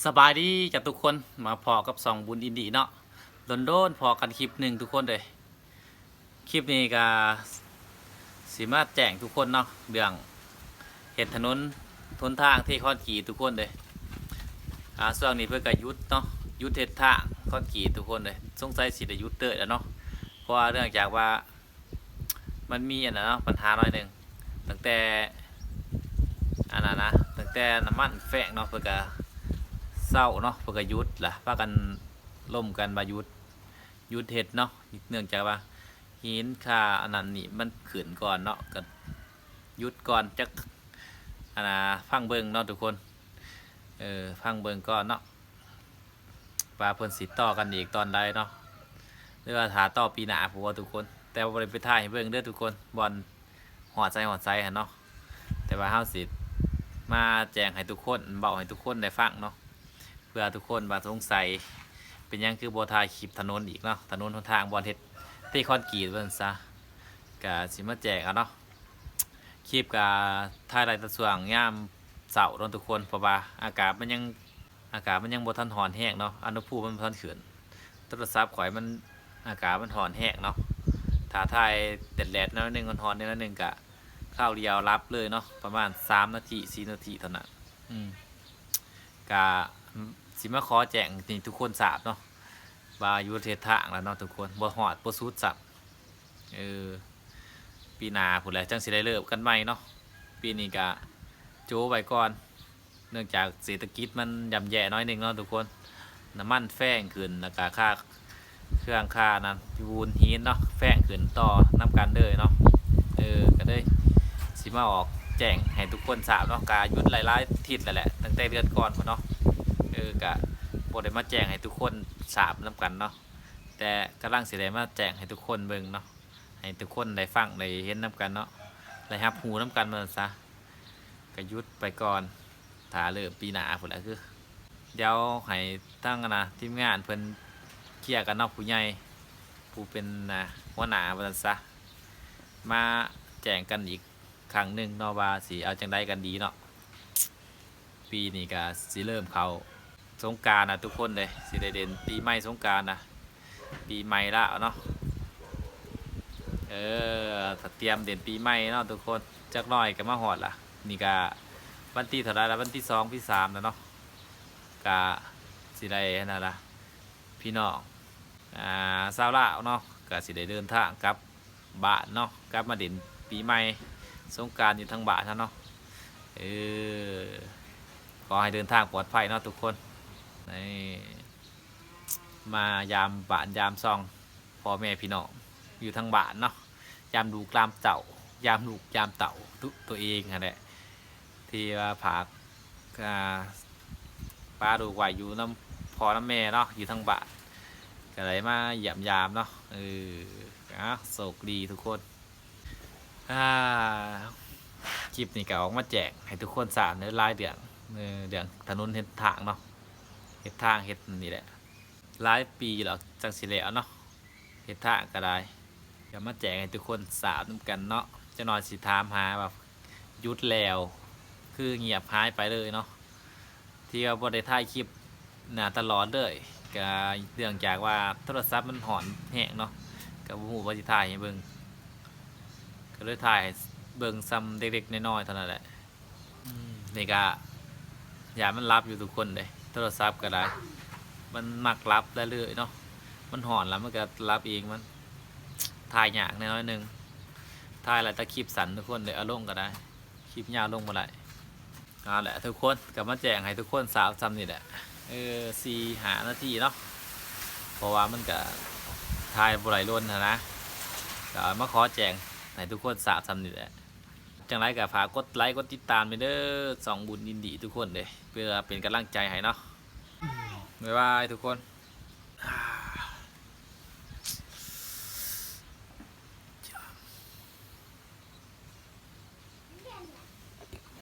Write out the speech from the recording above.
ສະບາຍດີຈ້າທຸກຄົນ ມາພໍ້ກັບຊ່ອງບຸນອິນດີເນາະ ດົນໆພໍ້ກັນຄລິບໜຶ່ງທຸກຄົນເອີຍ. ຄລິບນີ້ກະຊິມາແຈ້ງທຸກຄົນເນາະ ເລື່ອງເຮັດຖະໜົນຫົນທາງເທຄອນກຣີດທຸກຄົນເອີຍ. ອາ ຊ່ວງນີ້ເພິ່ນກະຢຸດເນາະ ຢຸດເຮັດທາງຄອນກຣີດທຸກຄົນເອີຍ ສົງໄສຊິໄດ້ຢຸດເຕີບແລ້ວເນາະ ເພາະວ່າເນື່ອງຈາກວ່າ ມັນມີອັນນັ້ນເນາະ ບັນຫາໜ້ອຍໜຶ່ງ ຕັ້ງແຕ່ອັນນັ້ນນະ ຕັ້ງແຕ່ນ້ຳມັນແຟງເນາະ ເພິ່ນກະເຊົາເນາະ ເພິ່ນກະຢຸດລະ ພາກັນລົມກັນວ່າຢຸດ ຢຸດເຮັດເນາະ ເນື່ອງຈາກວ່າຫີນຄ່າອັນນັ້ນນີ້ມັນຂຶ້ນກ່ອນເນາະ ກະຢຸດກ່ອນ ຈັກອັນນ່າ ຟັງເບິ່ງເນາະທຸກຄົນ ເອີ ຟັງເບິ່ງກ່ອນເນາະ. ວ່າເພິ່ນຊິຕໍ່ກັນອີກຕອນໃດເນາະ ຫຼືວ່າຖ້າຕໍ່ປີໜ້າພຸ້ນບໍ່ທຸກຄົນ. ແຕ່ວ່າບໍ່ໄດ້ໄປຖ່າຍໃຫ້ເບິ່ງເດີທຸກຄົນ ບ່ອນຮອດໃສຮອດໃສຫັ້ນເນາະ ແຕ່ວ່າເຮົາຊິມາແຈ້ງໃຫ້ທຸກຄົນ ເວົ້າໃຫ້ທຸກຄົນໄດ້ຟັງເນາະ ເພື່ອທຸກຄົນວ່າສົງໄສ ເປັນຫຍັງຄືບໍ່ຖ່າຍຄລິບຖະໜົນອີກເນາະ ຖະໜົນຫົນທາງບ່ອນເຮັດເທຄອນກຣີດວ່າຊັ້ນຊະ ກະຊິມາແຈ້ງເອົາເນາະ. ຄລິບກະຖ່າຍໄດ້ແຕ່ຊ່ວງຍາມເຊົ້າເນາະທຸກຄົນ ເພາະວ່າອາກາດມັນຍັງ ອາກາດມັນຍັງບໍ່ທັນຮ້ອນແຮງເນາະ ອຸນຫະພູມມັນບໍ່ທັນຂຶ້ນ ໂທລະສັບຂ້ອຍມັນ ອາກາດມັນຮ້ອນແຮງເນາະ ຖ້າຖ່າຍແດດໆໜ້ອຍໜຶ່ງ ຮ້ອນໆແດ່ໜ້ອຍໜຶ່ງ ກະຄາວດຽວຫຼັບເລີຍເນາະ ປະມານສາມນາທີ ສີ່ນາທີເທົ່ານັ້ນ. ອືມ ກະຊິມາຂໍແຈ້ງໃຫ້ທຸກຄົນຊາບເນາະ ວ່າຢຸດເຮັດທາງແລ້ວເນາະທຸກຄົນ ບໍ່ຮອດບໍ່ສຸດຊ້ຳ. ເອີ ປີໜ້າພຸ້ນແຫຼະ ຈັ່ງຊິໄດ້ເລີ່ມກັນໃໝ່ເນາະ ປີນີ້ກະໂຈະໄວ້ກ່ອນ ເນື່ອງຈາກເສດຖະກິດມັນຍ່ຳແຍ່ໜ້ອຍໜຶ່ງເນາະທຸກຄົນ ນ້ຳມັນແພງຂຶ້ນ ແລ້ວກະຄ່າເຄື່ອງ ຄ່ານັ້ນ ປູນຫີນເນາະ ແພງຂຶ້ນຕໍ່ນຳກັນເລີຍເນາະ. ເອີ ກະເລີຍຊິມາອອກແຈ້ງໃຫ້ທຸກຄົນຊາບເນາະ ກະຢຸດຫຼາຍໆທິດແລ້ວແຫຼະ ຕັ້ງແຕ່ເດືອນກ່ອນພຸ້ນເນາະ ເອີ ກະບໍ່ໄດ້ມາແຈ້ງໃຫ້ທຸກຄົນຊາບນຳກັນເນາະ ແຕ່ກຳລັງຊິໄດ້ມາແຈ້ງໃຫ້ທຸກຄົນເບິ່ງເນາະ ໃຫ້ທຸກຄົນໄດ້ຟັງໄດ້ເຫັນນຳກັນເນາະ ໄດ້ຮັບຮູ້ນຳກັນວ່າຊັ້ນຊະ ກະຢຸດໄປກ່ອນ ຖ້າເລີ່ມປີໜ້າພຸ້ນແຫຼະ ຄື ດຽວໃຫ້ທາງອັນນ່າ ທີມງານເພິ່ນເຄຍກັນເນາະ ຜູ້ໃຫຍ່ ຜູ້ເປັນ ອາ ຫົວໜ້າວ່າຊັ້ນຊະ ມາແຈ້ງກັນອີກຄັ້ງໜຶ່ງເນາະ ວ່າຊິເອົາຈັ່ງໃດກັນດີເນາະ. ປີນີ້ກະຊິເລີ່ມເຂົ້າສົງການນະທຸກຄົນເດ້ ຊິໄດ້ເຫຼັ້ນປີໃໝ່ສົງການນະ ປີໃໝ່ລາວເນາະ. ເອີ ກະຕຽມເຫຼັ້ນປີໃໝ່ເນາະທຸກຄົນ ຈັກໜ້ອຍກະມາຮອດລະ. ນີ້ກະວັນທີເທົ່າໃດລະ ວັນທີສອງ ທີສາມແລ້ວເນາະ ກະຊິໄດ້ອັນນັ້ນລະ ພີ່ນ້ອງ ອາ ຊາວລາວເນາະ ກະຊິໄດ້ເດີນທາງກັບບ້ານເນາະ ກັບມາຫຼິ້ນປີໃໝ່ສົງການຢູ່ທາງບ້ານເຮົາເນາະ. ເອີ ຂໍໃຫ້ເດີນທາງປອດໄພເນາະທຸກຄົນ ນີ້ ມາຢາມບ້ານຢາມຊ່ອງ ພໍ່ແມ່ພີ່ນ້ອງຢູ່ທາງບ້ານເນາະ ຢາມລູກຢາມເຕົ້າ ຢາມລູກຢາມເຕົ້າ ໂຕເອງຫັ້ນແຫຼະ ທີ່ວ່າຝາກ ອ່າ ປາລູກໄວ້ຢູ່ນຳພໍ່ນຳແມ່ເນາະ ຢູ່ທາງບ້ານ ກະໄດ້ມາຢ້ຽມຢາມເນາະ. ເອີ ເອົາ ໂຊກດີທຸກຄົນ. ອາ ຄລິບນີ້ກະອອກມາແຈ້ງໃຫ້ທຸກຄົນຊາບເດີ ຫຼາຍເລື່ອງ ເອີ ເລື່ອງຖະໜົນເຮັດທາງເນາະ ເຮັດທາງເຮັດນີ້ແຫຼະ ຫຼາຍປີແລ້ວຈັ່ງຊິແລ້ວເນາະ ເຮັດທາງກະໄດ້ ກະມາແຈ້ງໃຫ້ທຸກຄົນຊາບນຳກັນເນາະ. ຈັກໜ້ອຍຊິຖາມຫາວ່າຢຸດແລ້ວ ຄືງຽບຫາຍໄປເລີຍເນາະ ທີ່ວ່າບໍ່ໄດ້ຖ່າຍຄລິບນະຕະຫຼອດເລີຍ ກະເນື່ອງຈາກວ່າໂທລະສັບມັນຮ້ອນແຮງເນາະ ກະບໍ່ຮູ້ວ່າຊິຖ່າຍໃຫ້ເບິ່ງ ກະເລີຍຖ່າຍໃຫ້ເບິ່ງຊ່ຳເລັກໆນ້ອຍໆເທົ່ານັ້ນແຫຼະ. ອືມ ນີ້ກະຢ້ານມັນຫຼັບຢູ່ທຸກຄົນເດ້ ໂທລະສັບກະໄດ້ ມັນມັກຫຼັບໄດ້ເລີຍເນາະ ມັນຮ້ອນລະມັນກະຫຼັບເອງ ມັນຖ່າຍຍາກແດ່ໜ້ອຍໜຶ່ງ ຖ່າຍຫຼາຍແຕ່ຄລິບສັ້ນທຸກຄົນເດ້ ເອົາລົງກະໄດ້ ຄລິບຍາວລົງບໍ່ໄດ້. ເອົາແຫຼະທຸກຄົນ ກະມາແຈ້ງໃຫ້ທຸກຄົນຊາບຊ່ຳນີ້ແຫຼະ ເອີ ສີ່ຫ້ານາທີເນາະ ເພາະວ່າມັນກະຖ່າຍບໍ່ໄດ້ດົນຫັ້ນນະ ກະມາຂໍແຈ້ງໃຫ້ທຸກຄົນຊາບຊ່ຳນີ້ແຫຼະ. ຈັ່ງໃດກະຝາກກົດໄລກົດຕິດຕາມແດ່ເດີ ຊ່ອງບຸນອິນດີທຸກຄົນເດ້ ເພື່ອເປັນກຳລັງໃຈໃຫ້ເນາະ. ບາຍບາຍທຸກຄົນ.